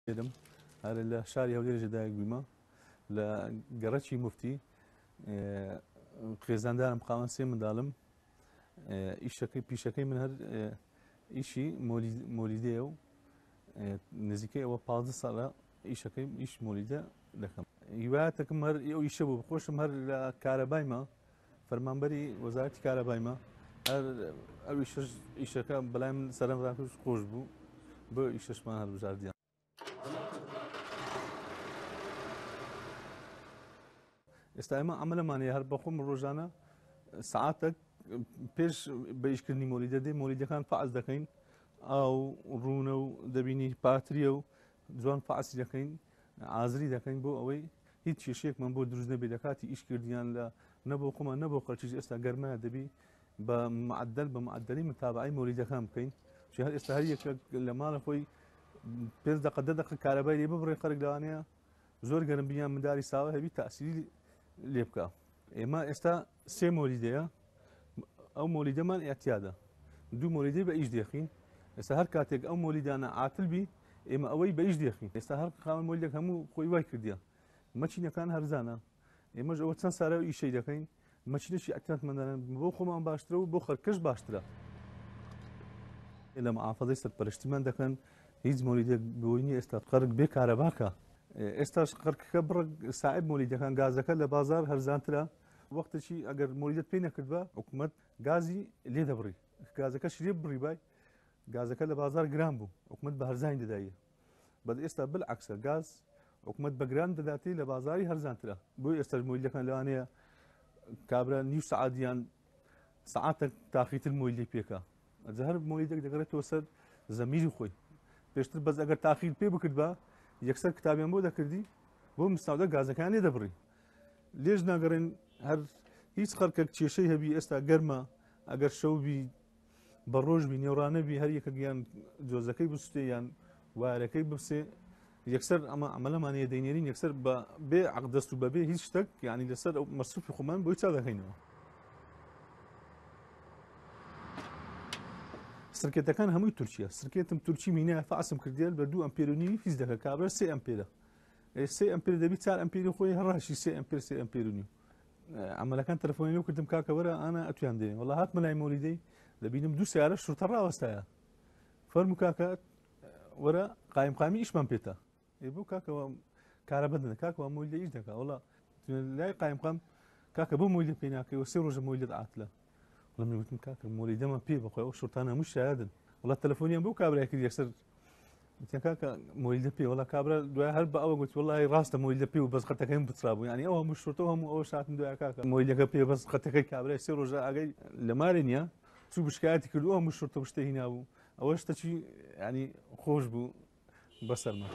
هەولێرم هەر لە شاری هەولێرش دایک بوومە لە گەڕەکی مفتی خێزاندارم، خاوەن سێ منداڵم. ئیشەکەی پیشەکەی من هەر ئیشی مۆلیدەیە و نزیکەی ئەوە 15 ساڵە ئیشەکەی ئیش مۆلیدە دەکەم. هیوایەتەکەم هەر ئەو ئیشە بوو، خۆشم هەر لە کارەبایمە، فەرمانبەری وەزارەتی کارەبایمە، هەر ئەو ئیشەکە بەلای من سەرم ڕاکوش خۆش بوو، بۆ ئیشەشمان هەڵبژاردیان. ئێستا ئێمە عملەمان هەیە هەر بەخۆم ڕۆژانە سعاتێک پێش بە ئیشکردنی مۆلیدە دێ مۆلیدەکان فعز دەکەین، ئاو ڕوونە و دەبینی پاتریە و جوان فعسی دەکەین، ئازری دەکەین بۆ ئەوەی هیچ کێشەیەکمان بۆ دروست نەبێت لە کاتی ئیشکردیان لە نەبۆ خۆمان نەبۆ خەڵکیش. ئێستا گەرمایە دەبی بە معدل بە معدلی متابعی مۆلیدەکان بکەین، چی هەر ئێستا هەر یەکێک لە ماڵە خۆی 5 دقە 10 دقە کارەبای لێ ببڕێ خەرک لەوانەیە زۆر گەرم بیان منداری ساوە هەبی تاسیری لێ بکە. ئێمە ئێستا سێ مۆلیدەیە، ئەو مۆلیدەمان ئاعتیادە، دوو مۆلیدەی بە ئیش دێخین. ئێستا هەر کاتێک ئەو مۆلیدانە عاتل بی ئێمە ئەوەی بە ئیش دێخین. ئێستا هەر خاوەن مۆلیدێک هەموو خۆی وای کردیە، مەچینەکان هەرزانە، ئێمەش ئەوە چەند سارە ئیشەی دەکەین، مەچینەکی ئەکتاتمەندانە بۆ خۆمان باشترە و بۆ خەرکەش باشترە. لە معافەزەی سەرپەرشتیمان دەکەن، هیچ مۆلیدێک بۆی نییە ئێستا خەرک بێ کارەباکە. ئێستاش خەرکەکە بڕک ساعب مۆلیدەکان گازەکە لە بازار هەرزانترە. وەختێکی ئەگەر مۆلیدەت پێی نەکردبا حکوومەت گازی لێ دەبڕی، گازەکەش لێ بڕی بای گازەکە لە بازار گران بوو، حکوومەت بە هەرزانی دەدایە. بەس ئێستا بالعکسە، گاز حکوومەت بە گران دەداتی لە بازاری هەرزانترە. بۆ ئێستاش مۆلیدەکان لەوانەیە کابرا نیو سەعات یان سەعاتێک تاخیتر مۆلیدەی پێکا. ئەجا هەر مۆلیدێک دەگەڕێتەوە سەر زەمیری خۆی. پێشتر بەس ئەگەر تاخیر پێ بکردبا یەکسەر کتابیان بۆ دەکردی، بۆ مستاودە گازەکان لێ دەبڕی. لێش ناگەڕێن هەر هیچ خەڵکێک کێشەی هەبی. ئێستا گەرمە، ئەگەر شەو بی بە ڕۆژ بی نێوڕانە بی هەر یەکەگیان جۆزەکەی بسوتێ یان وارەکەی بپسێ، یەکسەر ئەمە عملەمان هەیە دەینێرین یەکسەر بە بێ عەقدەست و بەبێ هیچ شتێک، یعنی لەسەر ئەو مەسروفی خۆمان بۆی چا دەکەینەوە. سرکێتەکان هەمووی تورکیە، سرکێتم تورکی مینە فاسم کردیە بە 2 ئەمپێر و نیوی فیز دەکە، کابرا 3 ئەمپێرە، 3 ئەمپێر دەبی 4 ئەمپێری خۆی هەڕاشی 3 ئەمپێر 3 ئەمپێر و نیو. عملەکان تەلەفۆنی لەو کردم کاکە وەرە ئانا ئەتویان دێ. وەڵا هاتمە لای مۆلیدەی دەبینم دوو سیارە شورتە ڕاوەستایە. فەرموو کاکە وەرە قایمقامی ئیشمان پێتە. ئێ بۆ کاکەوە کارەبە دەدە، کاکەوە مۆلیدە ئیش دەکا. وەڵا لای قایمقام کاکە بۆ مۆلیدە پێ ناکەی و سێ ڕۆژە مۆلیدەت عاتلە. وەڵا من وتم کاکە مۆلیدەمان پێ بەخۆی ئەو شورتانە هەموو شایدن. وەڵا تەلەفۆنیان بۆ کابرای کرد یەکسەر وتیان کاکە مۆلیدە پێ. وەڵا کابرا دوای هەر بە ئەوە گوت وەڵای ڕاستە مۆلیدە پێ و بەس خەتەکەیم بچرا بوو. یعنی ئەو هەموو شورتە و هەموو ئەوە شاتن دوای کاکە مۆلیدەکە پێ بەس خەتەکەی کابرای سێ ڕۆژە ئاگای لە مارێ نییە، چوو بشکایەتی کرد و هەموو شورتە و شتە هینا بوو. ئەوە شتەکی یعنی خۆش بوو بەسەرمان.